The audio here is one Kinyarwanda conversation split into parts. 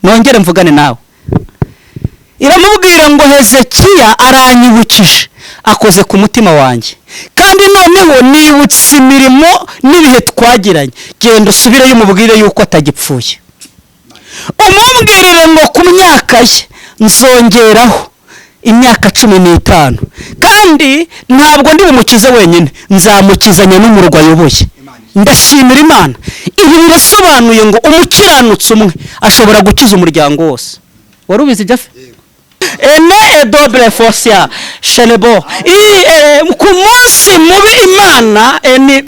Nongere mvugane nawe. Iramubwira ngo: "Hezekiya aranyibukije, akoze ku mutima wanjye, kandi noneho nibutse imirimo n'ibihe twagiranye. Genda usubireyo, umubwire yuko atagipfuye, umubwirire ngo ku myaka ye nzongeraho imyaka 15, kandi ntabwo ndi bumukize wenyine, nzamukizanya n'umurwa ayoboye." Ndashimira Imana. Ibi birasobanuye ngo umukiranutsi umwe ashobora gukiza umuryango wose. Wari ubizi, Jaffe? Ene edobre fosia shenebo ku munsi mubi Imana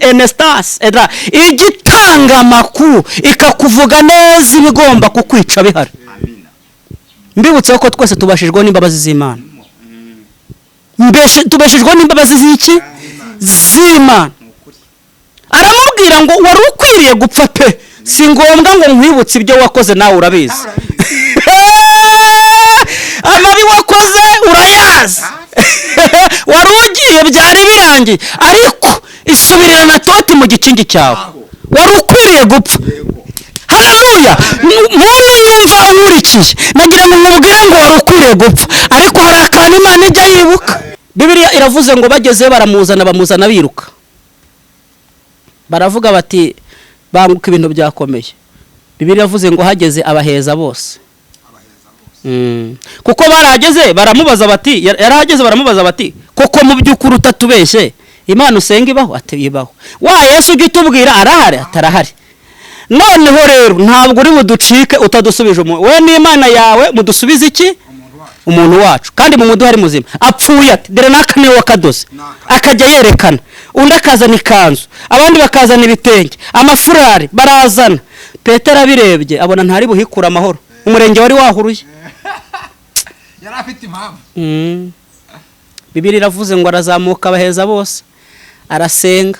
enestas edra ijya itanga amakuru, ikakuvuga neza ibigomba kukwica bihari. Mbibutse ko twese tubashijweho n'imbabazi z'Imana. Tubeshejweho n'imbabazi z'iki? Z'Imana. Aramubwira ngo: "Wari ukwiriye gupfa pe, si ngombwa ngo nkwibutse ibyo wakoze, nawe urabizi, amabi wakoze urayazi, wari ugiye, byari birangiye, ariko isubirira na toti mu gikingi cyawe, wari ukwiriye gupfa." Haleluya! Muntu yumva unkurikiye, nagira ngo nkubwire ngo wari ukwiriye gupfa, ariko hari akantu Imana ijya yibuka. Bibiliya iravuze ngo bagezeyo baramuzana, bamuzana biruka, baravuga bati: "Banguka, ibintu byakomeye." Bibiliya iravuze ngo hageze abaheza bose. Kuko barahageze baramubaza bati, yarahageze baramubaza bati: "Koko mu by'ukuri utatubeshye, Imana usenga ibaho?" Ati: "Ibaho." "Wa Yesu ujya utubwira arahari?" "Atarahari." "Noneho rero ntabwo uri buducike utadusubije umuntu. We n'Imana yawe mudusubize iki? Umuntu wacu, kandi mu muduha ari muzima. Apfuye?" Ati: "Dore n'aka niwe wakadoze." Akajya yerekana, undi akazana ikanzu, abandi bakazana ibitenge, amafurari barazana. Petero abirebye abona ntari buhikure amahoro, umurenge wari wahuruye. Yari afite impamvu. Bibiliya iravuze ngo arazamuka, abaheza bose, arasenga,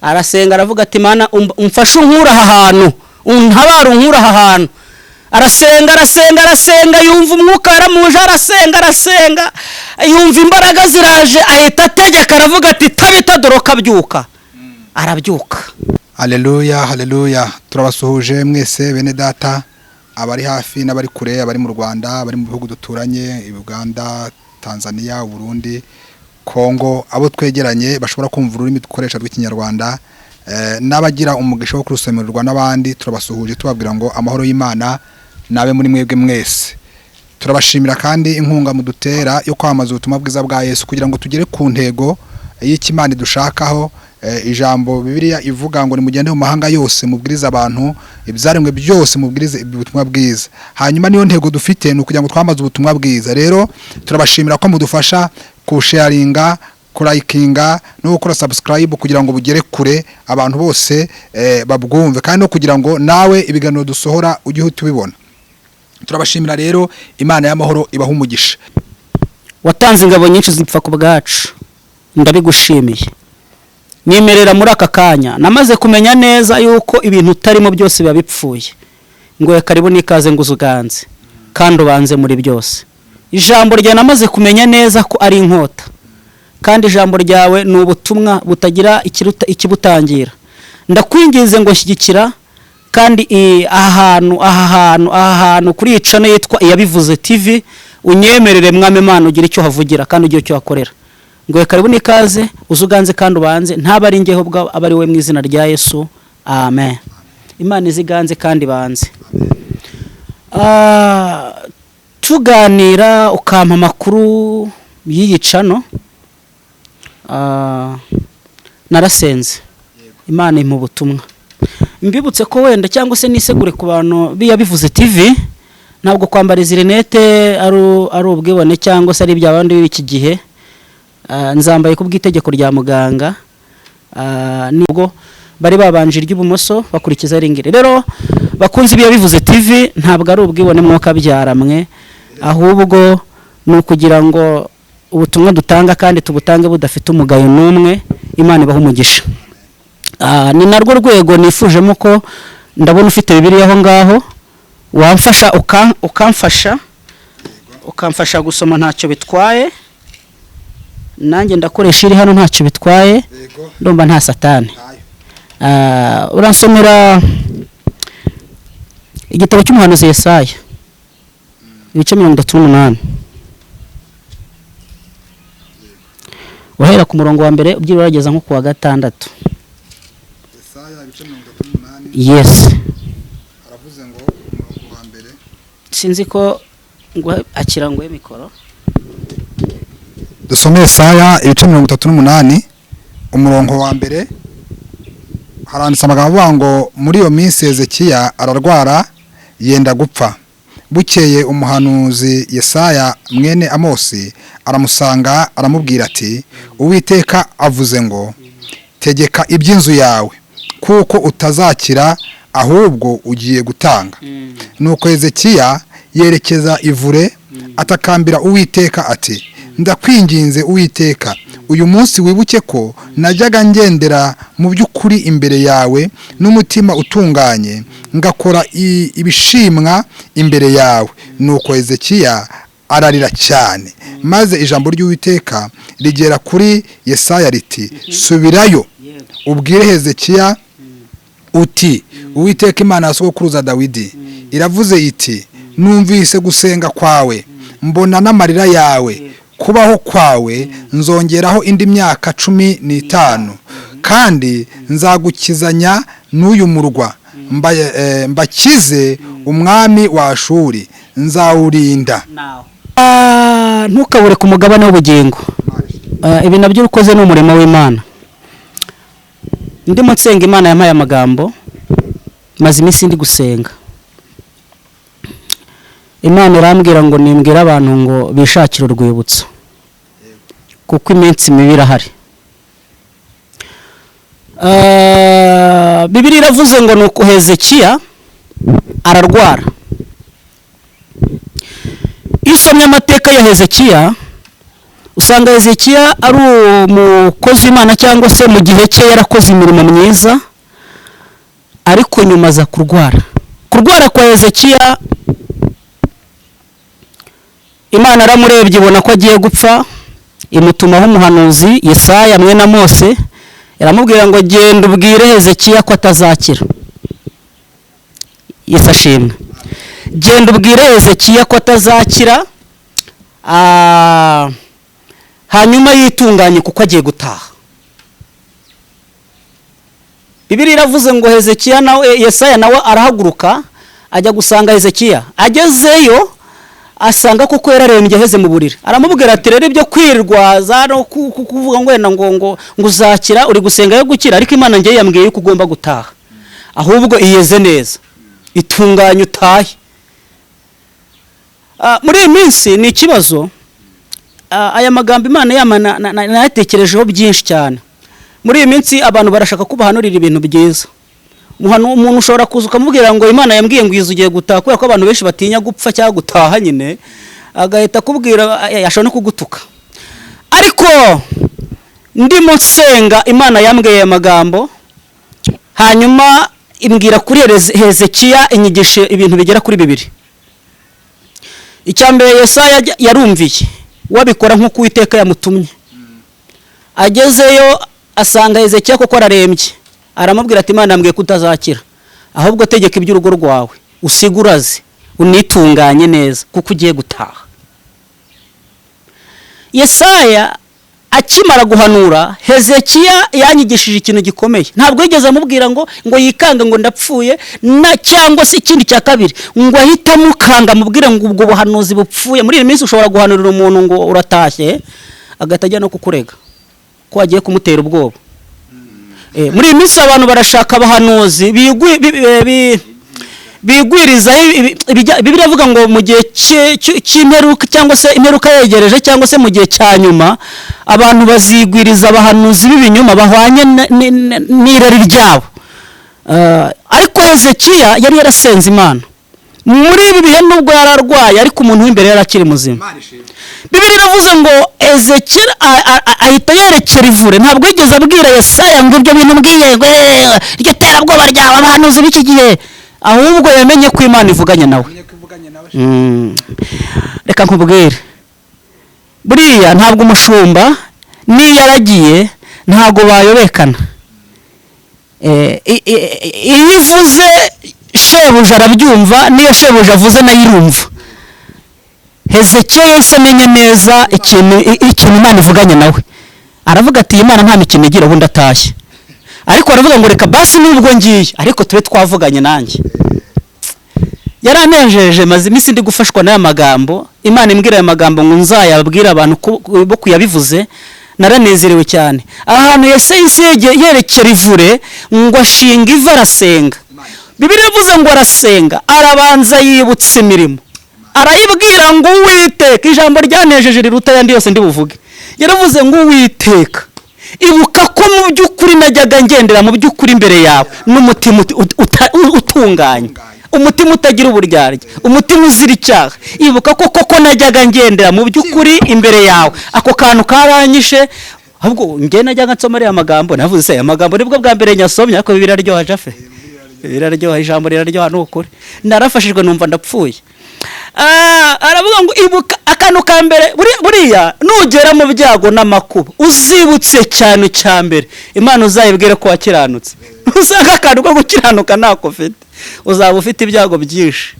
arasenga, aravuga ati: "Mana, umfashe unkure aha hantu, untabare, unkure aha hantu." Arasenga, arasenga, arasenga, yumva umwuka yaramuje, arasenga, arasenga, yumva imbaraga ziraje, ahita ategeka, aravuga ati: "Tabita, doroka, abyuka." Arabyuka. Haleluya, haleluya! Turabasuhuje mwese bene data, abari hafi n'abari kure, abari mu Rwanda, abari mu bihugu duturanye, Uganda, Tanzania, Burundi, Kongo, abo twegeranye bashobora kumva ururimi dukoresha rw'Ikinyarwanda, n'abagira umugisha wo kurusomererwa n'abandi. Turabasuhuje, tubabwira ngo amahoro y'Imana nabe muri mwebwe mwese. Turabashimira kandi inkunga mudutera yo kwamamaza ubutumwa bwiza bwa Yesu kugira ngo tugere ku ntego y'icyo Imana idushakaho. Ijambo Bibiliya ivuga ngo: "Nimugende mu mahanga yose, mubwirize abantu ibyaremwe byose, mubwirize ubutumwa bwiza." Hanyuma niyo ntego dufite, ni ukugira ngo twamaze ubutumwa bwiza. Rero turabashimira ko mudufasha kusharinga, kurayikinga no gukora subscribe kugira ngo bugere kure, abantu bose babwumve, kandi no kugira ngo nawe ibiganiro dusohora ujye uhita ubibona. Turabashimira rero, Imana y'amahoro ibaha umugisha. Watanze ingabo nyinshi zipfa ku bwacu, ndabigushimiye. Nyemerera muri aka kanya, namaze kumenya neza yuko ibintu utarimo byose biba bipfuye. Ngo karibu n'ikaze, ngo uzuganze kandi ubanze muri byose. Ijambo ryawe namaze kumenya neza ko ari inkota, kandi ijambo ryawe ni ubutumwa butagira ikibutangira. Ndakwinginze ngo shyigikira kandi aha hantu, aha hantu, aha hantu kuri iyi channel yitwa Iyabivuze TV, unyemerere Mwami Imana ugire icyo uhavugira kandi ugire icyo uhakorera. Ngo karibu n'ikaze, uzuganze kandi ubanze, ntaba ari njyeho ubwo, aba ari we, mu izina rya Yesu, amen. Imana iziganze kandi banze. Tuganira ukampa amakuru y'iyi channel, narasenze, Imana impa ubutumwa. Mbibutse ko wenda cyangwa se nisegure ku bantu b'Iyabivuze TV, ntabwo kwambara izi rinete ari ubwibone cyangwa se ari ibya bandi b'iki gihe. Nzambaye ku bw'itegeko rya muganga. Nibwo bari babanje iry'ibumoso bakurikiza ringiri. Rero bakunze Ibiyabivuze TV, ntabwo ari ubwibone mwuka byaramwe, ahubwo ni ukugira ngo ubutumwa dutanga kandi tubutange budafite umugayo n'umwe. Imana ibaha umugisha. Ni narwo rwego nifujemo ko ndabona ufite Bibiliya aho ngaho, wamfasha ukamfasha gusoma, ntacyo bitwaye. Nanjye ndakoresha iri hano, ntacyo bitwaye, ndumva nta satani. Uransomera igitabo cy'umuhanuzi Yesaya. Ibice 38, uhera ku murongo wa mbere ubyibura urageza nko ku wa gatandatu. Yesaya ibice 38. Yes. Aravuze ngo umurongo wa mbere. Sinzi ko ngo akira ngo mikoro. Dusome Yesaya ibice 38, umurongo wa mbere. Haranditse amagambo avuga ngo: "Muri iyo minsi Hezekiya ararwara, yenda gupfa. Bukeye umuhanuzi Yesaya mwene Amosi aramusanga, aramubwira ati: 'Uwiteka avuze ngo: Tegeka iby'inzu yawe, kuko utazakira, ahubwo ugiye gutanga.' Nuko Hezekiya yerekeza ivure, atakambira Uwiteka ati: 'Ndakwinginze, Uwiteka, uyu munsi wibuke ko najyaga ngendera mu by'ukuri imbere yawe n'umutima utunganye, ngakora ibishimwa imbere yawe.' Nuko Hezekiya ararira cyane. Maze ijambo ry'Uwiteka rigera kuri Yesaya riti: 'Subirayo, ubwire Hezekiya uti: Uwiteka Imana ya sogokuruza Dawidi iravuze iti: Numvise gusenga kwawe, mbona n'amarira yawe. Kubaho kwawe nzongeraho indi myaka 15, kandi nzagukizanya n'uyu murwa, mbakize umwami wa Ashuri, nzawurinda." Ntukabure ku mugabane w'ubugingo. Ibi nabyo ukoze ni umurimo w'Imana. Ndimo nsenga, Imana yampaye amagambo. Maze iminsi ndi gusenga, Imana irambwira ngo nimbwire abantu ngo bishakire urwibutso, kuko iminsi mibi irahari. Bibiliya iravuze ngo nuko Hezekiya ararwara. Iyo usomye amateka ya Hezekiya, usanga Hezekiya ari umukozi w'Imana, cyangwa se mu gihe cye yarakoze imirimo myiza, ariko nyuma aza kurwara. Kurwara kwa Hezekiya, Imana aramurebye ibona ko agiye gupfa, imutumaho umuhanuzi Yesaya mwene Amose, iramubwira ngo: "Genda ubwire Hezekiya ko atazakira." Yesu ashimwe. Genda ubwire Hezekiya ko atazakira, hanyuma yitunganye kuko agiye gutaha. Bibiliya iravuze ngo Hezekiya nawe, Yesaya nawe arahaguruka, ajya gusanga Hezekiya. Agezeyo asanga koko yararembye, aheze mu buriri. Aramubwira ati: "Rero ibyo kwirwaza no kuvuga ngo wenda ngo uzakira, uri gusenga yo gukira, ariko Imana ngewe yambwiye yuko ugomba gutaha. Ahubwo iyeze neza, itunganye, utahe." Muri iyi minsi ni ikibazo. Aya magambo Imana yama nayatekerejeho byinshi cyane. Muri iyi minsi abantu barashaka ko bahanurira ibintu byiza. Umuntu ushobora kuza ukamubwira ngo Imana yambwiye ngo izu ugiye gutaha, kubera ko abantu benshi batinya gupfa cyangwa gutaha nyine, agahita akubwira, ashobora no kugutuka. Ariko ndimo nsenga, Imana yambwiye aya magambo, hanyuma imbwira kuri Hezekiya, inyigisha ibintu bigera kuri bibiri. Icya mbere, Yesaya yarumviye, wabikora nk'uko Uwiteka yamutumye. Agezeyo asanga Hezekiya koko ararembye, aramubwira ati: "Imana yambwiye ko utazakira, ahubwo tegeka iby'urugo rwawe, usige uraze, unitunganye neza kuko ugiye gutaha." Yesaya akimara guhanura, Hezekiya yanyigishije ikintu gikomeye. Ntabwo yigeze amubwira ngo yikange ngo ndapfuye na, cyangwa se ikindi cya kabiri ngo ahite amukanga, amubwire ngo ubwo buhanuzi bupfuye. Muri iyi minsi ushobora guhanurira umuntu ngo uratashye, agahita ajya no kukurega ko wagiye kumutera ubwoba. Muri iyi minsi abantu barashaka abahanuzi bigwirizaho. Bibiliya ivuga ngo mu gihe cy'imperuka, cyangwa se imperuka yegereje, cyangwa se mu gihe cya nyuma, abantu bazigwiriza abahanuzi b'ibinyoma bahwanye n'irari ryabo. Ariko Hezekiya yari yarasenze Imana. Muri ibi bihe, nubwo yari arwaye, ariko umuntu w'imbere yari akiri muzima. Bibiliya iravuze ngo Ezekiel ahita yerekera ivure. Ntabwo yigeze abwira Yesaya ngo ibyo bintu mbwiye, ngo iryo terabwoba ryawe, abahanuzi b'iki gihe, ahubwo yamenye ko Imana ivuganye nawe. Reka nkubwire, buriya ntabwo umushumba n'iyo yaragiye ntabwo bayobekana. Iyo ivuze shebuja arabyumva, n'iyo shebuja avuze nayo irumva. Hezekiya yahise amenya neza ikintu Imana ivuganye nawe. Aravuga ati: "Iyi Imana nta mikino igira." Ubundi atashye, ariko aravuga ngo: "Reka basi nubwo ngiye, ariko tube twavuganye." Nanjye yaranejeje. Maze iminsi ndi gufashwa n'aya magambo. Imana imbwira aya magambo ngo nzayabwire abantu bo kuyabivuze. Naranezerewe cyane. Aha hantu yahise yerekera ivure, ngo ashinga ivi, arasenga. Bibiliya ivuze ngo arasenga, arabanza yibutsa imirimo, arayibwira ngo: "Uwiteka." Ijambo ryanejeje riruta ayandi yose ndi buvuge, yaravuze ngo: "Uwiteka, ibuka ko mu by'ukuri najyaga ngendera mu by'ukuri imbere yawe n'umutima utunganye, umutima utagira uburyarya, umutima uzira icyaha. Ibuka ko koko najyaga ngendera mu by'ukuri imbere yawe." Ako kantu karanyishe. Ahubwo njye najyaga nsoma ariya magambo, navuze se aya magambo nibwo bwa mbere nyasomye, ariko biraryoha. Jafe, biraryoha, ijambo riraryoha, ni ukuri. Narafashijwe, numva ndapfuye. Aravuga ngo: "Ibuka." Akantu ka mbere, buriya nugera mu byago n'amakuba, uzibutse cyane cya mbere Imana, uzayibwire ko wakiranutse. Usanga akantu ko gukiranuka ntako ufite, uzaba ufite ibyago byinshi.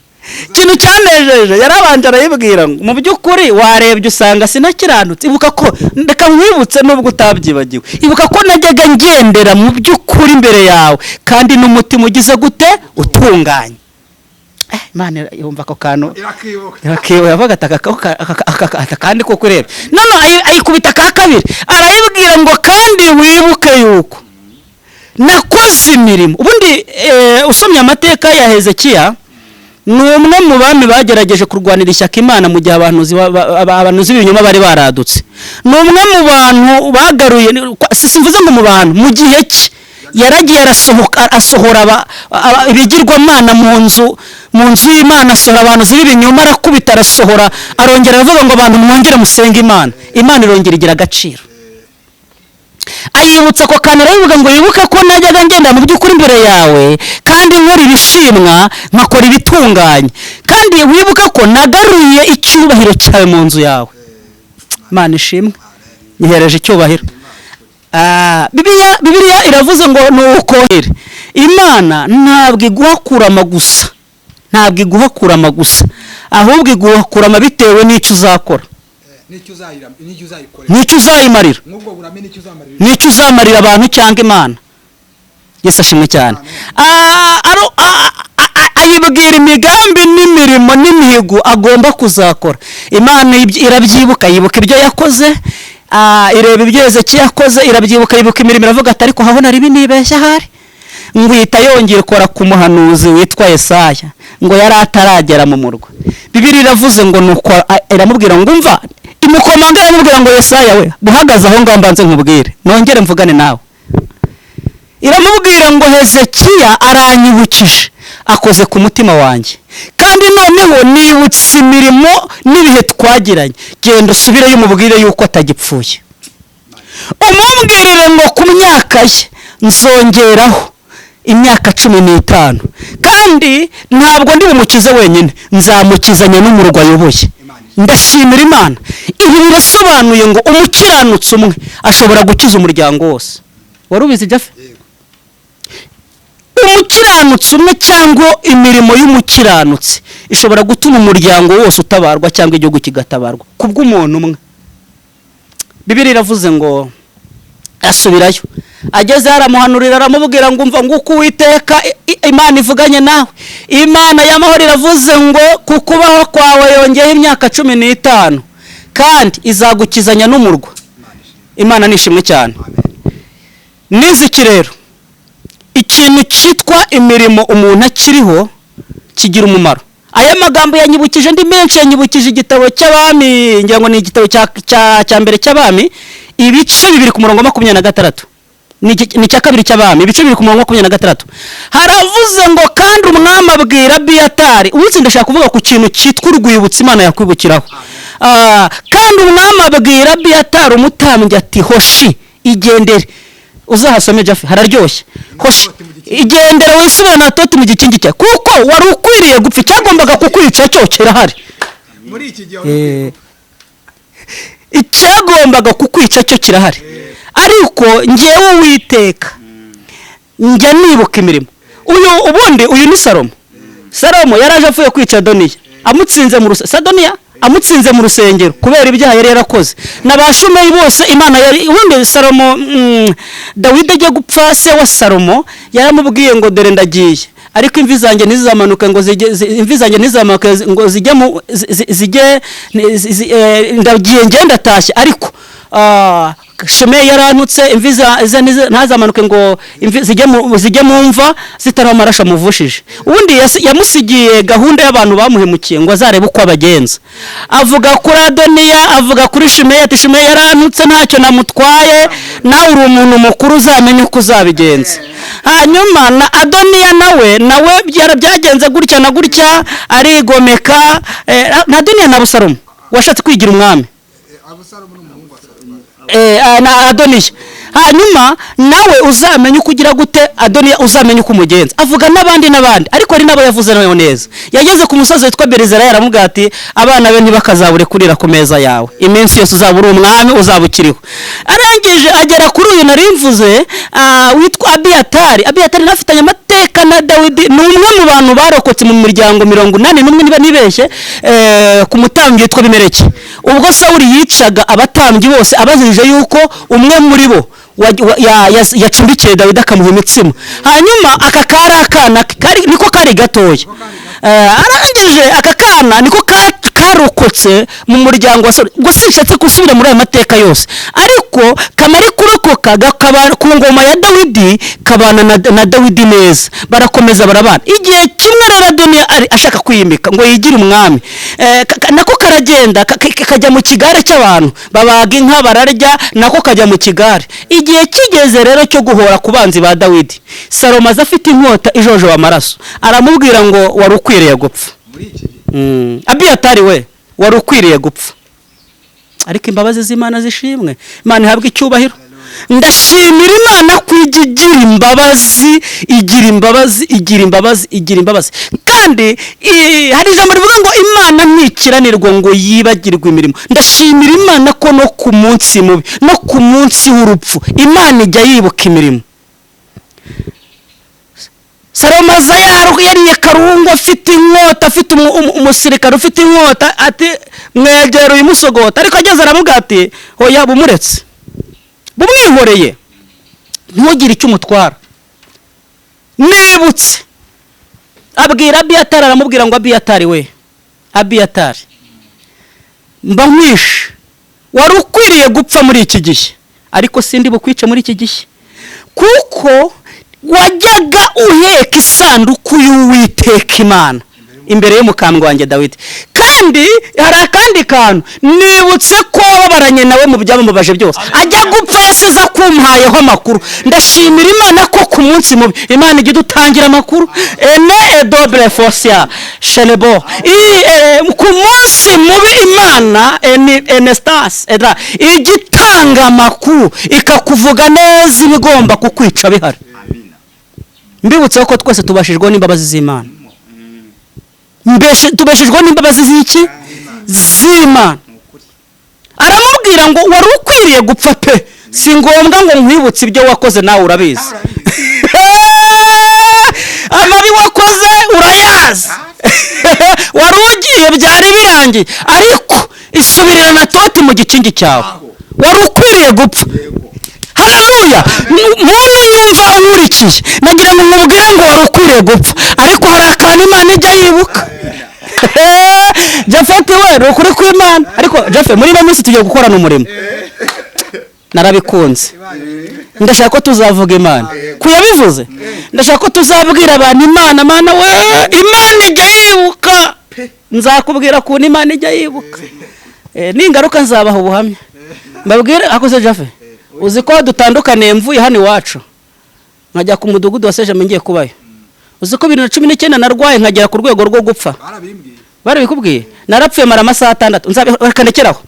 Ikintu cyanejeje, yarabanje arayibwira ngo: "Mu by'ukuri warebye usanga sinakiranutse. Ibuka ko, reka nkwibutse nubwo utabyibagiwe, ibuka ko najyaga ngendera mu by'ukuri imbere yawe kandi n'umutima ugize gute? Utunganye." Imana yumva ako kantu. Irakibuka. Irakibuka, yavuga ati: Aka kandi koko ureba none." Ayikubita aka kabiri, arayibwira ngo: "Kandi wibuke yuko nakoze imirimo." Ubundi usomye amateka ya Hezekiya, ni umwe mu bami bagerageje kurwanira ishyaka Imana mu gihe abahanuzi b'ibinyoma bari baradutse. Ni umwe mu bantu bagaruye, simvuze ngo mu bantu, mu gihe cye yaragiye arasohoka, asohora ibigirwamana mu nzu y'Imana, asohora abantu b'ibinyoma, arakubita, arasohora, arongera aravuga ngo: "Abantu mwongere musenge Imana." Imana irongera igira agaciro. Ayibutsa ako kantu, arabivuga ngo: "Wibuke ko najyaga ngenda mu by'ukuri imbere yawe kandi nkora ibishimwa, nkakora ibitunganye, kandi wibuke ko nagaruye icyubahiro cyawe mu nzu yawe." Imana ishimwe, nyihereje icyubahiro. Bibiliya iravuze ngo nuko Imana ntabwo iguha kurama gusa, ntabwo iguha kurama gusa, ahubwo iguha kurama bitewe n'icyo uzakora. N'icyo uzayira, n'icyo uzayikorera. N'icyo uzayimarira. Nk'ubwo burame, n'icyo uzamarira. N'icyo uzamarira abantu cyangwa Imana. Yesu ashimwe cyane. Ayibwira imigambi n'imirimo n'imihigo agomba kuzakora. Imana irabyibuka, yibuka ibyo yakoze. Ireba ibyo Hezekiya yakoze, irabyibuka, yibuka imirimo, iravuga ati: "Ariko habona ribi nibeshya ahari." Ngo ihita yongera ikora ku muhanuzi witwa Yesaya, ngo yari ataragera mu murwa. Bibiliya iravuze ngo nuko iramubwira ngo: "Umva." Imukomanga, iramubwira ngo: "Yesaya we, uhagaze aho ngaho, mbanze nkubwire, nongere mvugane nawe." Iramubwira ngo: "Hezekiya aranyibukije, akoze ku mutima wanjye, kandi noneho nibutse imirimo n'ibihe twagiranye. Genda usubireyo, umubwire yuko atagipfuye. Umubwirire ngo ku myaka ye nzongeraho imyaka 15, kandi ntabwo ndi bumukize wenyine, nzamukizanya n'umurwa ayoboye." Ndashimira Imana. Ibi birasobanuye ngo umukiranutsi umwe ashobora gukiza umuryango wose. Wari ubizi, Jafe? Umukiranutsi umwe cyangwa imirimo y'umukiranutsi ishobora gutuma umuryango wose utabarwa cyangwa igihugu kigatabarwa kubw'umuntu umwe. Bibiliya iravuze ngo asubirayo, ageze aramuhanurira, aramubwira ngo: "Umva, nguko Uwiteka Imana ivuganye nawe. Imana y'amahoro iravuze ngo ku kubaho kwawe yongeyeho imyaka 15, kandi izagukizanya n'umurwa." Imana nishimwe cyane. Niziki rero, ikintu cyitwa imirimo umuntu akiriho kigira umumaro. Aya magambo yanyibukije andi menshi. Yanyibukije igitabo cy'Abami, ngira ngo ni igitabo cya mbere cy'Abami, ibice 2 ku murongo wa 26. Ni icya kabiri cy'Abami, ibice 2 ku murongo wa 26. Haravuze ngo: "Kandi umwami abwira Abiyatari." Umunsi ndashaka kuvuga ku kintu cyitwa urwibutso Imana yakwibukiraho. Kandi umwami abwira Abiyatari umutambyi ati: "Hoshi, igendere." Uzahasome, Jafe, hararyoshye. "Hoshi, igendere, wisubire Natoti mu gikingi cyawe, kuko wari ukwiriye gupfa. Icyagombaga kukwica cyo kirahari." Muri iki gihe. Icyagombaga kukwica cyo kirahari, ariko ngewe Uwiteka njya nibuka imirimo. Uyu ubundi uyu ni Salomo. Salomo yaraje avuye kwica Adoniya, amutsinze mu rusa Sadoniya. Amutsinze mu rusengero kubera ibyaha yari yarakoze na ba Shimeyi bose. Imana yari ubundi Salomo, Dawidi ajya gupfa, se wa Salomo yaramubwiye ngo: "Dore ndagiye, ariko imvi zanjye ntizamanuke ngo zijye, imvi zanjye ntizamanuke ngo zijye mu zijye ndagiye, ngenda ndatashye, ariko Shimeyi yarantutse, imvi ze ntazamanuke ngo imvi zijye mu mva zitariho amaraso amuvushije." Ubundi yamusigiye gahunda y'abantu bamuhemukiye ngo azarebe uko abagenza. Avuga kuri Adoniya, avuga kuri Shimeyi, ati: "Shimeyi yarantutse, ntacyo namutwaye, nawe uri umuntu mukuru, uzamenye uko uzabigenza." Hanyuma na Adoniya nawe byagenze gutya na gutya, arigomeka. Na Adoniya na Abusalomu washatse kwigira umwami. Na Adoniya, hanyuma nawe uzamenye uko ugira gute, Adoniya uzamenye uko umugenza. Avuga n'abandi n'abandi, ariko hari n'abo yavuze nawe neza. Yageze ku musozi witwa Berizera, aramubwira ati: "Abana be ntibakazabure kurira ku meza yawe iminsi yose uzaba uri umwami, uzaba ukiriho." Arangije agera kuri uyu nari mvuze, witwa Abiyatari. Abiyatari nafitanye amateka na Dawidi, ni umwe mu bantu barokotse mu miryango 81, niba nibeshye, ku mutambyi witwa Bimereke, ubwo Sawuli yicaga abatambyi bose abajije yuko umwe muri bo yacumbikiye Dawidi akamuha imitsima. Hanyuma aka kari akana niko kari gatoya. Arangije aka kana niko karokotse mu muryango wa Sawuli. Ubwo sinshatse gusubira muri aya mateka yose, ariko kamari kurokoka gakaba ku ngoma ya Dawidi, kabana na Dawidi neza, barakomeza barabana. Igihe kimwe rero Adoniya ari ashaka kwiyimika ngo yigire umwami. Nako karagenda kajya mu kigare cy'abantu, babaga inka bararya, nako kajya mu kigare. Igihe kigeze rero cyo guhora ku banzi ba Dawidi, Salomo aza afite inkota ijojoba amaraso, aramubwira ngo: "Wari ukwiriye gupfa." Muri iki gihe. Abiyatari we, wari ukwiriye gupfa, ariko imbabazi z'Imana zishimwe, Imana ihabwe icyubahiro. Ndashimira Imana ko ijya igira imbabazi, igira imbabazi, igira imbabazi, igira imbabazi. Kandi hari ijambo rivuga ngo Imana ntikiranirwa ngo yibagirwe imirimo. Ndashimira Imana ko no ku munsi mubi, no ku munsi w'urupfu, Imana ijya yibuka imirimo. Salomo aza yariye karungu, afite inkota, afite umusirikare ufite inkota, ati: "Mwegera uyu musogota." Ariko ageze aramubwira ati: "Hoya, bumuretse, bumwihoreye, ntugire icyo umutwara. Nibutse." Abwira Abiyatari, aramubwira ngo: "Abiyatari we, Abiyatari, mba nkwishe, wari ukwiriye gupfa muri iki gihe, ariko sindi bukwice muri iki gihe, kuko wajyaga uheka isanduku y'Uwiteka Imana imbere y'umukambwe wanjye Dawidi. Kandi hari akandi kantu, nibutse ko wababaranye nawe mu byamubabaje byose. Ajya gupfa yasize akumpayeho amakuru." Ndashimira Imana ko ku munsi mubi Imana ijya idutangira amakuru. Ene edobure fosia sherebo. Ku munsi mubi Imana enesitasi edra ijya itanga amakuru, ikakuvuga neza ibigomba kukwica bihari. Mbibutse ko twese tubashijweho n'imbabazi z'Imana. Tubeshejweho n'imbabazi z'iki? Z'Imana. Aramubwira ngo: "Wari ukwiriye gupfa pe, si ngombwa ngo nkwibutse ibyo wakoze, nawe urabizi, amabi wakoze urayazi, wari ugiye, byari birangiye, ariko isubirira na toti mu gikingi cyawe, wari ukwiriye gupfa." Haleluya! Muntu yumva unkurikiye, nagira ngo nkubwire ngo wari ukwiriye gupfa, ariko hari akantu Imana ijya yibuka. Jafeti we, ni ukuri kw'Imana. Ariko Jafe, muri ino minsi tugiye gukorana umurimo, narabikunze. Ndashaka ko tuzavuga Imana ku yabivuze, ndashaka ko tuzabwira abantu Imana. Mana we, Imana ijya yibuka. Nzakubwira ukuntu Imana ijya yibuka. Ningaruka nzabaha ubuhamya mbabwire. Akoze Jafe, uzi ko dutandukaniye, mvuye hano iwacu nkajya ku mudugudu wa Sejame ngiye kubayo? Uzi ko 2019 narwaye nkagera ku rwego rwo gupfa? Barabimbwiye. Barabikubwiye? Narapfuye mara amasaha 6. Reka ndekeraho.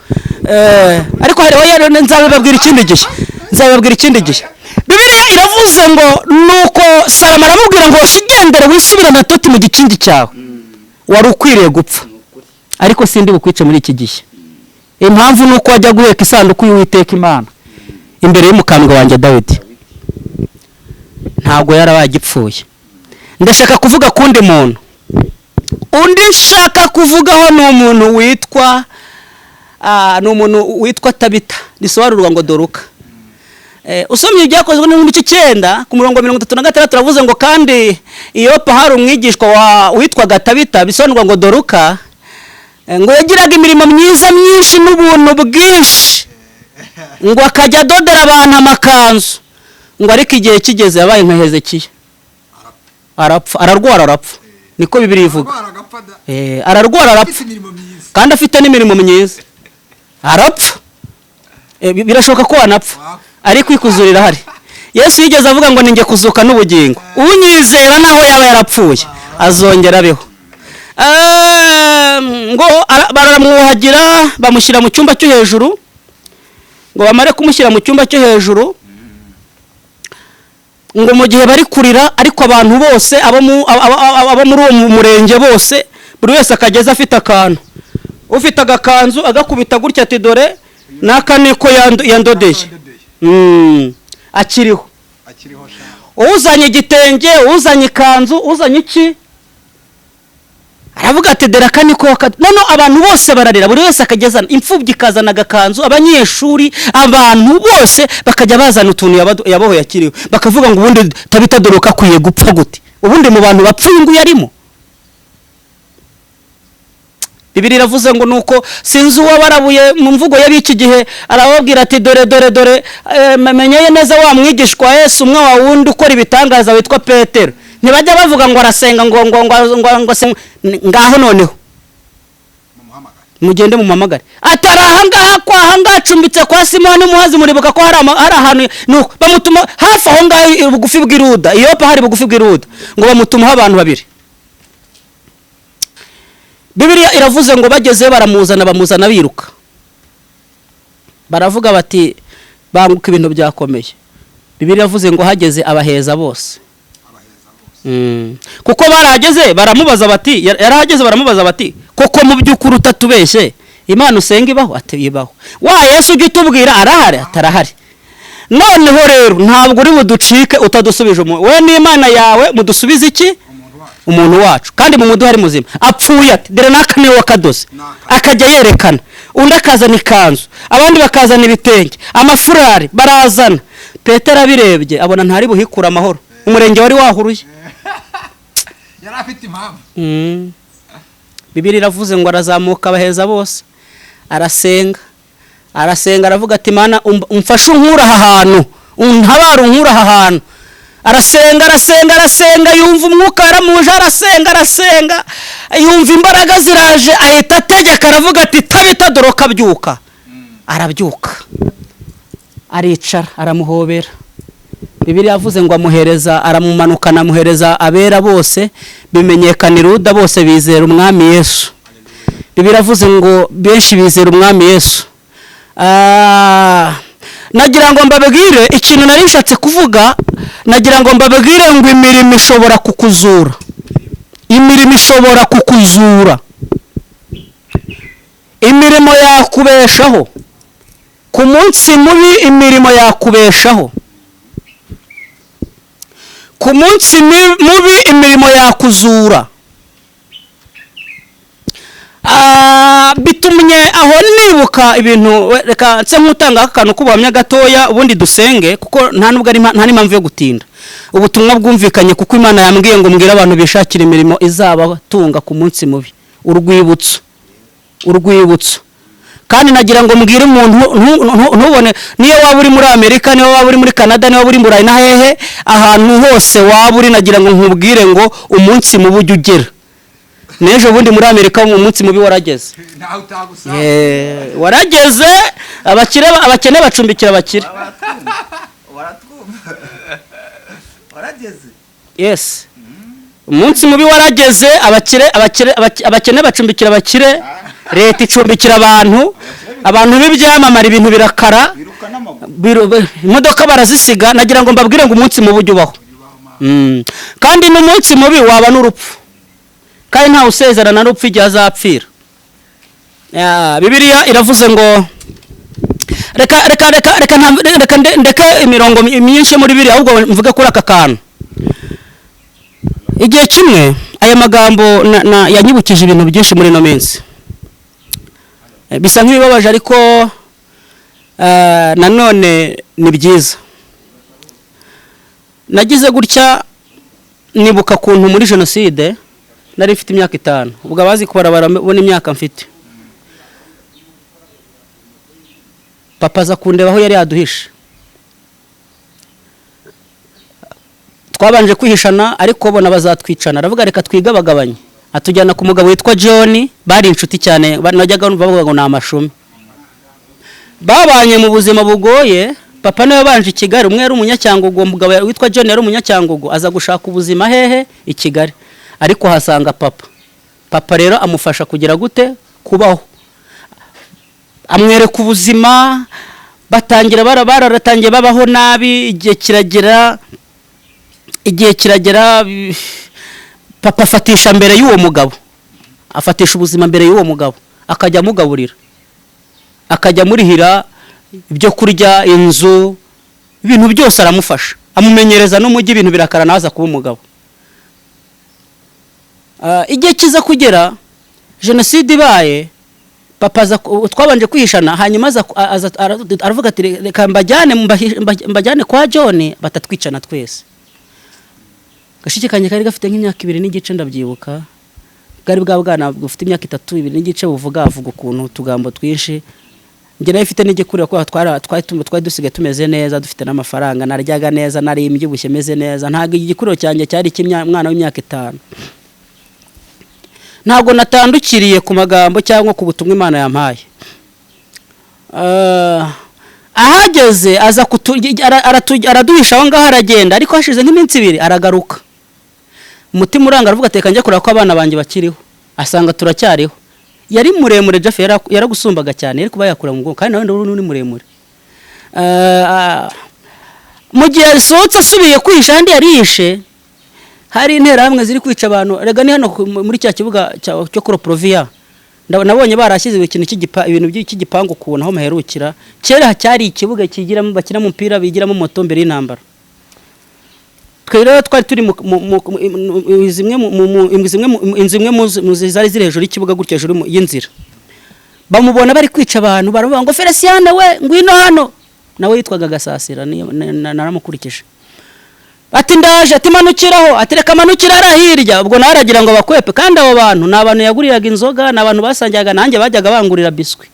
Ariko hariho rero, nzabibabwira ikindi gihe, nzabibabwira ikindi gihe. Bibiliya iravuze ngo: "Nuko Salomo aramubwira ngo: 'Ugendere, wisubirane toti mu gikingi cyawe, wari ukwiriye gupfa, ariko sindi bukwice muri iki gihe. Impamvu ni uko wajya guheka isanduku y'Uwiteka Imana imbere y'umukambwe wanjye Dawidi.'" Ntabwo yarabaye agipfuye. Ndashaka kuvuga kundi muntu. Undi nshaka kuvugaho ni umuntu witwa ni umuntu witwa Tabita, risobanurwa ngo Doruka. Usomye Ibyakozwe n'ibice 9 ku murongo 36, turavuze ngo: "Kandi Iyopa hari umwigishwa witwaga Tabita, bisobanurwa ngo Doruka, ngo yagiraga imirimo myiza myinshi n'ubuntu bwinshi, ngo akajya adodera abantu amakanzu." Ngo ariko igihe kigeze yabaye nka Hezekiya, arapfa, ararwara arapfa. Niko Bibiliya ivuga. Ararwara arapfa kandi afite n'imirimo myiza, arapfa. Birashoboka ko wanapfa ariko ikuzura irahari. Yesu yigeze avuga ngo: "Ninjye kuzuka n'ubugingo, unyizera naho yaba yarapfuye azongera abeho." Ngo baramwuhagira, bamushyira mu cyumba cyo hejuru. Ngo bamare kumushyira mu cyumba cyo hejuru, ngo mu gihe bari kurira, ariko abantu bose abo muri uwo murenge bose, buri wese akageza afite akantu, ufite agakanzu agakubita gutya, ati: "Dore n'aka niko yandodeye akiriho." Uzanye igitenge, uzanye ikanzu, uzanye iki, aravuga ati: "Dore aka niko." Noneho abantu bose bararira, buri wese akagezana, imfubyi ikazana agakanzu, abanyeshuri, abantu bose bakajya bazana utuntu yabohoye akiriho, bakavuga ngo: "Ubundi Tabita Doruka akwiye gupfa gute? Ubundi mu bantu bapfuye nguyu arimo?" Bibiliya iravuze ngo nuko sinzi uwo barabuye mu mvugo y'ab'iki gihe, arababwira ati: "Dore, dore, dore, menyeye neza wa mwigishwa wa Yesu umwe, wa wundi ukora ibitangaza witwa Petero. Ntibajya bavuga ngo arasenga, ngo ngaho noneho mugende mumuhamagare." Atari ahangaha, kwa ahangaha acumbitse kwa Simoni Muhazi. Muribuka ko hari ahantu, nuko bamutuma hafi aho ngaho bugufi bw'iruda Iyopa, hari bugufi bw'iruda. Ngo bamutumaho abantu babiri. Bibiliya iravuze ngo bagezeyo baramuzana, bamuzana biruka, baravuga bati: "Banguka, ibintu byakomeye." Bibiliya iravuze ngo hageze abaheza bose. Kuko barahageze baramubaza bati, yarahageze baramubaza bati: "Koko mu by'ukuri utatubeshye, Imana usenga ibaho?" Ati: "Ibaho." "Wa Yesu ujya utubwira arahari?" "Atarahari." "Noneho rero ntabwo uri buducike utadusubije umuntu. We n'Imana yawe mudusubize iki? Umuntu wacu, kandi mu muduha ari muzima. Apfuye?" Ati: "Dore n'aka niwe wakadoze." Akajya yerekana, undi akazana ikanzu, abandi bakazana ibitenge, amafurari barazana. Petero abirebye abona ntari buhikure amahoro, umurenge wari wahuruye. Yari afite impamvu. Bibiliya iravuze ngo arazamuka abaheza bose, arasenga, arasenga, aravuga ati: "Mana, umfashe unkure aha hantu, untabare unkure aha hantu." Arasenga, arasenga, arasenga, yumva umwuka yaramuje, arasenga, arasenga, yumva imbaraga ziraje, ahita ategeka, aravuga ati: "Tabita Doroka, abyuka." Arabyuka, aricara, aramuhobera. Bibiliya yavuze ngo amuhereza, aramumanukana, amuhereza abera bose. Bimenyekana Iruda, bose bizera Umwami Yesu. Bibiliya yavuze ngo benshi bizera Umwami Yesu. Nagira ngo mbabwire ikintu nari nshatse kuvuga. Nagira ngo mbabwire ngo imirimo ishobora kukuzura, imirimo ishobora kukuzura, imirimo yakubeshaho ku munsi mubi, imirimo yakubeshaho ku munsi mubi, imirimo yakuzura. Bitumye aho nibuka ibintu. Reka nse nk'utanga akantu k'ubuhamya gatoya, ubundi dusenge, kuko nta nubwo ari nta n'impamvu yo gutinda. Ubutumwa bwumvikanye, kuko Imana yambwiye ngo mbwire abantu bishakira imirimo izabatunga ku munsi mubi. Urwibutso, urwibutso. Kandi nagira ngo mbwire umuntu, ntubone, niyo waba uri muri Amerika, niyo waba uri muri Canada, niyo waba uri mu Burayi na hehe, ahantu hose waba uri, nagira ngo nkubwire ngo umunsi mubi ujya ugera. N'ejo bundi muri Amerika umunsi mubi warageze. Ntawe utagusanga. Warageze, abakire, abakene bacumbikira abakire. Baratwumva, warageze. Yes, umunsi mubi warageze, abakire, abakire, abakene bacumbikira abakire, leta icumbikira abantu, abantu b'ibyamamare, ibintu birakara. Biruka n'amaguru. Imodoka barazisiga. Nagira ngo mbabwire ngo umunsi mubi ujya ubaho. Kandi n'umunsi mubi waba n'urupfu, kandi ntawe usezerana n'urupfu igihe azapfira. Bibiliya iravuze ngo reka reka reka reka reka ndeke imirongo myinshi yo muri Bibiliya, ahubwo mvuge kuri aka kantu. Igihe kimwe Aya magambo yanyibukije ibintu byinshi muri ino minsi. Bisa nk'ibibabaje, ariko nanone ni byiza. Nagize gutya nibuka kuntu muri jenoside nari mfite imyaka 5. Ubwo abazi kubara barabona imyaka mfite. Papa aza kundeba aho yari yaduhishe. Twabanje kwihishana, ariko bona bazatwicana. Aravuga reka twigabagabanye. Atujyana ku mugabo witwa John, bari inshuti cyane, najyaga numva bavuga ngo ni amashumi. Babanye mu buzima bugoye. Papa niwe wabanje i Kigali, umwe yari umunyacyangugu, uwo mugabo witwa John yari umunyacyangugu, aza gushaka ubuzima hehe? I Kigali. Ariko hasanga papa. Papa rero amufasha kugira gute? Kubaho. Amwereka ubuzima, batangira bararatangiye babaho nabi, igihe kiragera papa afatisha mbere y'uwo mugabo, afatisha ubuzima mbere y'uwo mugabo, akajya amugaburira, akajya amurihira ibyo kurya, inzu, ibintu byose aramufasha, amumenyereza n'umujyi, ibintu birakara, nawe aza kuba umugabo. Igihe kiza kugera jenoside ibaye, papa aza twabanje kwihishana, hanyuma aza aravuga ati reka mbajyane kwa John batatwicana twese. Gashiki kanjye kari gafite nk'imyaka 2 n'igice, ndabyibuka, bwari bwa bwana bufite imyaka 3, 2 n'igice, buvuga avuga ukuntu utugambo twinshi. Njye nayo ifite n'igikuriro kuko twari dusigaye tumeze neza, dufite n'amafaranga, naryaga neza, nari mbyibushye meze neza. Ntabwo igikuriro cyanjye cyari icy'umwana w'imyaka 5. Ntabwo natandukiriye ku magambo cyangwa ku butumwa Imana yampaye. Ahageze aza araduhisha aho ngaho aragenda, ariko hashize nk'iminsi 2 aragaruka. Umutima uranga, aravuga ati reka njye kureba ko abana banjye bakiriho. Asanga turacyariho. Yari muremure, Jeff yaragusumbaga cyane, yari kuba yakura mu mugongo, kandi nawe ndabona uri muremure. Mu gihe yasohotse asubiye kwihisha ahandi yarihishe, hari interahamwe ziri kwica abantu. Rega ni hano muri cya kibuga cyo kuri Provia. Nabonye barashyize ikintu ibintu by'igipangu ukuntu aho muherukira. Kera cyari ikibuga kigiramo, bakina umupira, bigiramo moto mbere y'intambara. Twe rero twari turi inzu imwe mu zari ziri hejuru y'ikibuga gutya, hejuru y'inzira. Bamubona bari kwica abantu, baravuga ngo Feliciane we ngwino hano. Nawe yitwaga Gasasira, naramukurikije. Ati ndaje, ati manukiraho, ati reka manukira hariya hirya. Ubwo nawe aragira ngo bakwepe, kandi abo bantu ni abantu yaguriraga inzoga, ni abantu basangiraga nanjye, bajyaga bangurira biswi,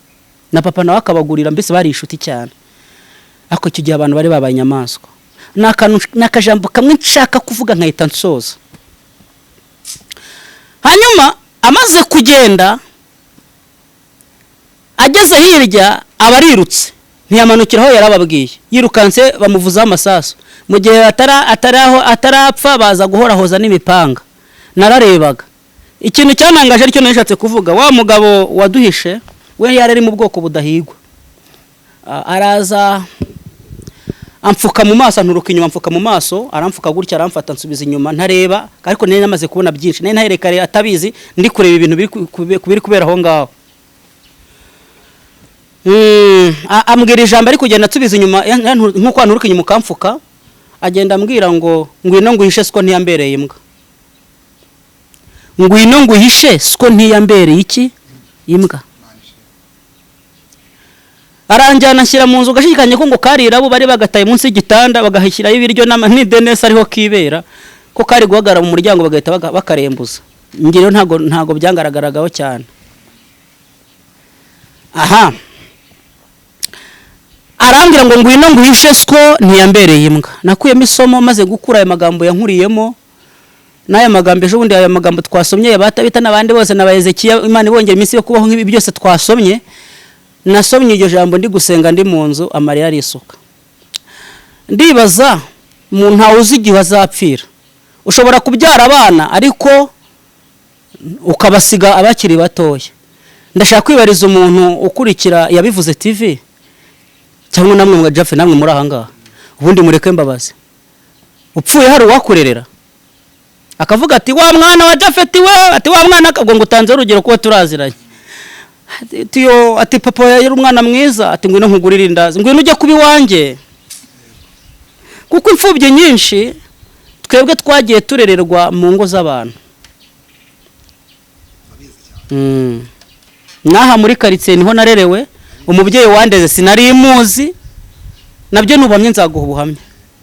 na papa nawe akabagurira, mbese bari inshuti cyane. Ariko icyo gihe abantu bari babaye inyamaswa. Ni akajambo kamwe nshaka kuvuga nkahita nsoza. Hanyuma amaze kugenda ageze hirya aba arirutse, ntiyamanukira aho yarababwiye, yirukanse bamuvuzaho amasasu. Mu gihe atarapfa baza guhorahoza n'imipanga. Nararebaga. Ikintu cyanangaje aricyo nashatse kuvuga, wa mugabo waduhishe we yari ari mu bwoko budahigwa. Araza amfuka mu maso, anturuka inyuma amfuka mu maso, aramfuka gutya, aramfata ansubiza inyuma ntareba, ariko nari namaze kubona byinshi, nari ntaherekare atabizi, ndi kureba ibintu biri kubera aho ngaho. Ambwira ijambo ari kugenda ansubiza inyuma, nk'uko anturuka inyuma ukamfuka, agenda ambwira ngo ngwino nguhishe siko ntiyambereye imbwa. Ngwino nguhishe siko ntiyambereye iki? Imbwa. Aranjyana anshyira mu nzu, gashikanye ko ngo karira abo bari bagataye munsi y'igitanda, bagahishyirayo ibiryo n'idenesi ariho kibera, ko kari guhagarara mu muryango bagahita bakarembuza. Njye rero ntago byangaragaragaho cyane. Aha. Arambwira ngo ngwino nguhishe siko ntiyambereye imbwa. Nakuyemo isomo maze gukura aya magambo yankuriyemo, n'aya magambo ejo bundi, aya magambo twasomye ya Batabita n'abandi bose na ba Ezekiya, Imana ibongera iminsi yo kubaho nk'ibi byose twasomye. Nasomye iryo jambo ndi gusenga ndi mu nzu, amarira arisuka. Ndibaza umuntu ntawe uzi igihe azapfira. Ushobora kubyara abana ariko ukabasiga abakiri batoya. Ndashaka kwibariza umuntu ukurikira Yabivuze TV cyangwa namwe mwa Jaffe, namwe muri aha ngaha, ubundi mureke mbabaze. Upfuye hari uwakurerera akavuga ati wa mwana wa Jaffe we, ati wa mwana, ubwo ngo utanze urugero kuba turaziranye. Ati yo, ati papa yari umwana mwiza, ati ngwino nkugurire indazi, ngwino ujye kuba iwanjye. Kuko imfubyi nyinshi twebwe twagiye turererwa mu ngo z'abantu. N'aha muri karitsiye niho narerewe, umubyeyi wandeze sinari muzi, nabyo nubamye nzaguha ubuhamya.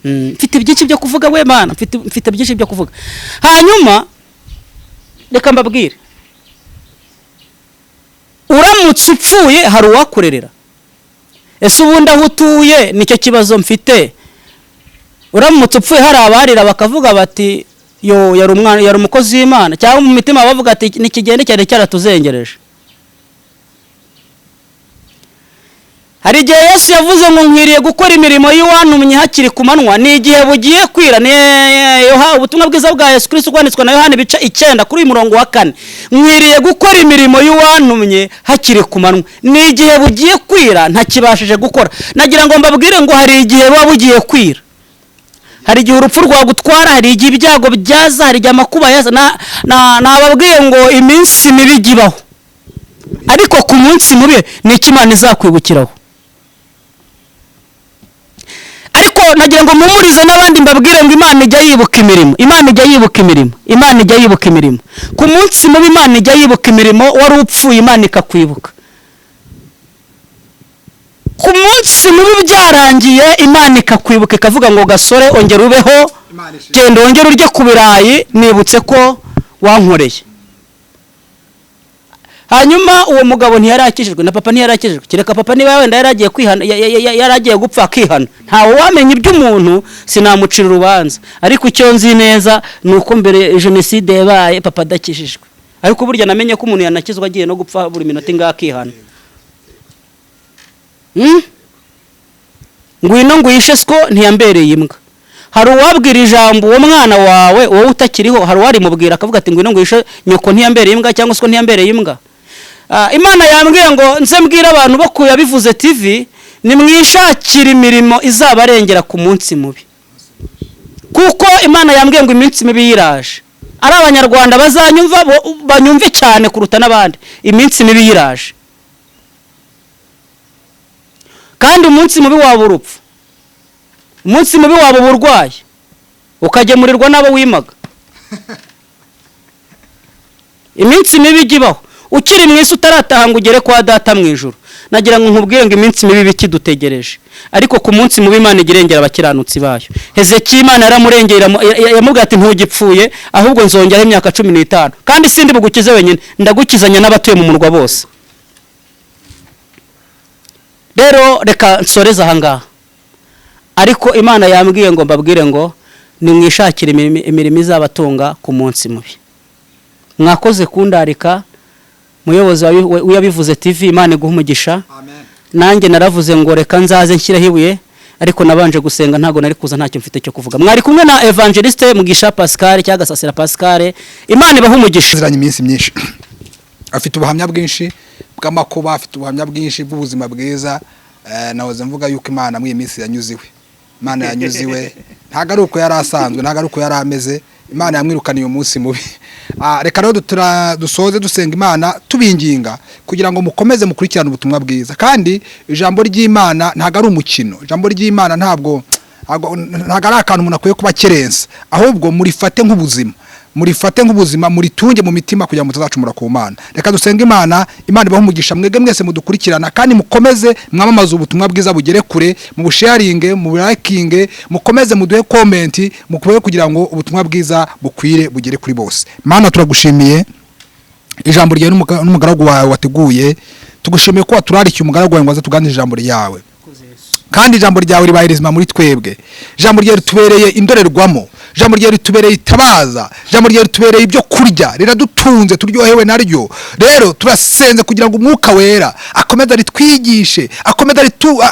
Mfite byinshi byo kuvuga we Mana, mfite byinshi byo kuvuga. Hanyuma reka mbabwire, uramutse upfuye hari uwakurerera. Ese ubundi aho utuye nicyo kibazo mfite? Uramutse upfuye hari abarira bakavuga bati yo yari umwana, yari umukozi w'Imana, cyangwa mu mitima bavuga ati nikigende cyane cyaratuzengereje. Hari igihe Yesu yavuze ngo nkwiriye gukora imirimo y'uwantumye hakiri ku manywa, ni igihe bugiye kwira. Ni ubutumwa bwiza bwa Yesu Kristo bwanditswe na Yohana ibice 9 kuri uyu murongo wa 4. Nkwiriye gukora imirimo y'uwantumye hakiri ku manywa, ni igihe bugiye kwira ntakibashije gukora. Nagira ngo mbabwire ngo hari igihe buba bugiye kwira, hari igihe urupfu rwagutwara, hari igihe ibyago byaza, hari igihe amakuba yaza. Nababwiye ngo iminsi mibi ijya ibaho, ariko ku munsi mubi ni iki Imana izakwibukiraho. Ariko nagira ngo mpumurize n'abandi mbabwire ngo Imana ijya yibuka imirimo, Imana ijya yibuka imirimo, Imana ijya yibuka imirimo. Ku munsi mubi Imana ijya yibuka imirimo, wari upfuye Imana ikakwibuka. Ku munsi mubi byarangiye Imana ikakwibuka ikavuga ngo gasore ongera ubeho, genda wongere urye ku birayi, nibutse ko wankoreye. Hanyuma uwo mugabo ntiyarakijijwe na papa ntiyarakijijwe, kereka papa niba wenda yaragiye kwihana, yaragiye gupfa akihana. Ntawe wamenya iby'umuntu, sinamucira urubanza, ariko icyo nzi neza ni uko mbere jenoside yabaye papa adakijijwe. Ariko burya namenye ko umuntu yanakizwa agiye no gupfa buri minota ingahe akihana. Ngwino ngwishe siko ntiyambereye imbwa. Hari uwabwira ijambo uwo mwana wawe wowe utakiriho, hari uwarimubwira akavuga ati ngwino ngwishe nyoko ntiyambereye imbwa, cyangwa siko ntiyambereye imbwa. Imana yambwiye ngo nze mbwire abantu bo ku Yabivuze TV, nimwishakire imirimo izabarengera ku munsi mubi, kuko Imana yambwiye ngo iminsi mibi yiraje. Ari abanyarwanda bazanyumva banyumve cyane kuruta n'abandi, iminsi mibi yiraje. Kandi umunsi mubi waba urupfu, umunsi mubi waba uburwayi, ukagemurirwa n'abo wimaga. Iminsi mibi ijya ibaho ukiri mu isi utarataha ngo ugere kwa data mu ijuru. Nagira ngo nkubwire ngo iminsi mibi ikidutegereje, ariko ku munsi mubi Imana igirengera abakiranutsi bayo. Hezekiya Imana yaramurengera, yamubwiye ati ntugipfuye, ahubwo nzongeraho imyaka 15, kandi sindi bugukize wenyine, ndagukizanya n'abatuye mu murwa bose. Rero reka nsoreze aha ngaha, ariko Imana yambwiye ngo mbabwire ngo nimwishakire imirimo izabatunga ku munsi mubi. Mwakoze kundarika, muyobozi w'Yabivuze TV, Imana iguhe umugisha. Nanjye naravuze ngo reka nzaze nshyireho ibuye, ariko nabanje gusenga, ntago nari kuza ntacyo mfite cyo kuvuga. Mwari kumwe na Evangeliste Mugisha Pascal cyangwa Gasasira Pascal. Imana ibahe umugisha. Ziranye iminsi myinshi, afite ubuhamya bwinshi bw'amakuba, afite ubuhamya bwinshi bw'ubuzima bwiza. Nahoze mvuga yuko Imana muri iyi minsi yanyuze iwe, Imana yanyuze iwe, ntago ari uko yari asanzwe, ntago ari uko yari ameze. Imana yamwirukaniye umunsi mubi. Reka rero dusoze dusenga Imana tubinginga kugira ngo mukomeze mukurikirane ubutumwa bwiza. Kandi ijambo ry'Imana ntago ari umukino, ijambo ry'Imana ntabwo ari akantu umuntu akwiye kuba kerensa, ahubwo murifate nk'ubuzima, murifate nk'ubuzima, muritunge mu mitima kugira ngo mutazacumura ku Mana. Reka dusenge Imana, Imana ibahe umugisha mwebwe mwese mudukurikirana, kandi mukomeze mwamamaze ubutumwa bwiza bugere kure, mu busharinge, mu likinge, mukomeze muduhe comment, mukube kugira ngo ubutumwa bwiza bukwire bugere kuri bose. Mana turagushimiye ijambo ryawe n'umugaragu wawe wateguye, tugushimiye ko waturarikiye umugaragu wawe ngo aze tuganire ijambo ryawe. Kandi ijambo ryawe ribaye rizima muri twebwe, ijambo ryawe ritubereye indorerwamo, ijambo ryawe ritubereye itabaza, ijambo ryawe ritubereye ibyo kurya, riradutunze, turyohewe naryo. Rero turasenze kugira ngo umwuka wera akomeze aritwigishe, akomeze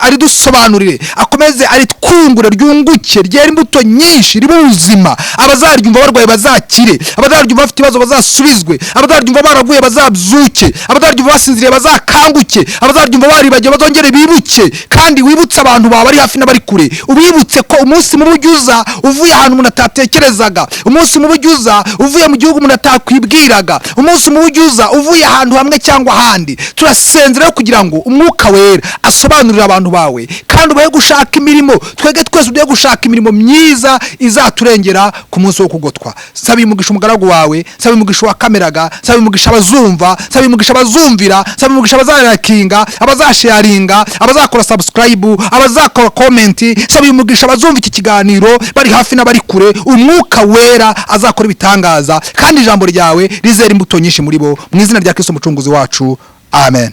aridusobanurire, akomeze aritwungure, ryunguke, ryere imbuto nyinshi, ribe ubuzima. Abazaryumva barwaye bazakire, abazaryumva bafite ibibazo bazasubizwe, abazaryumva baraguye bazabyuke, abazaryumva basinziriye bazakanguke, abazaryumva baribagiwe bazongere bibuke. Kandi wibutse abantu bawe bari hafi n'abari kure, ubibutse ko umunsi mubi uza uvuye ahantu umuntu atatekerezaga, umunsi mubi ujya uza uvuye mu gihugu umuntu atakwibwiraga, umunsi mubi ujya uza uvuye ahantu hamwe cyangwa ahandi. Turasenze rero kugira ngo Umwuka Wera asobanurire abantu bawe kandi ubahe gushaka imirimo. Twege twese uduhe gushaka imirimo myiza izaturengera ku munsi wo kugotwa. Saba umugisha umugaragu wawe, saba umugisha wa kameraga, saba umugisha abazumva, saba umugisha abazumvira, saba umugisha abazarakinga, abazasharinga, abazakora subscribe, abazakora comment. Saba umugisha abazumva iki kiganiro bari hafi n'abari kure. Umwuka Wera azakora ibitangaza kandi ijambo ryawe rizera imbuto nyinshi muri bo, mu izina rya Kristo Umucunguzi wacu, amen.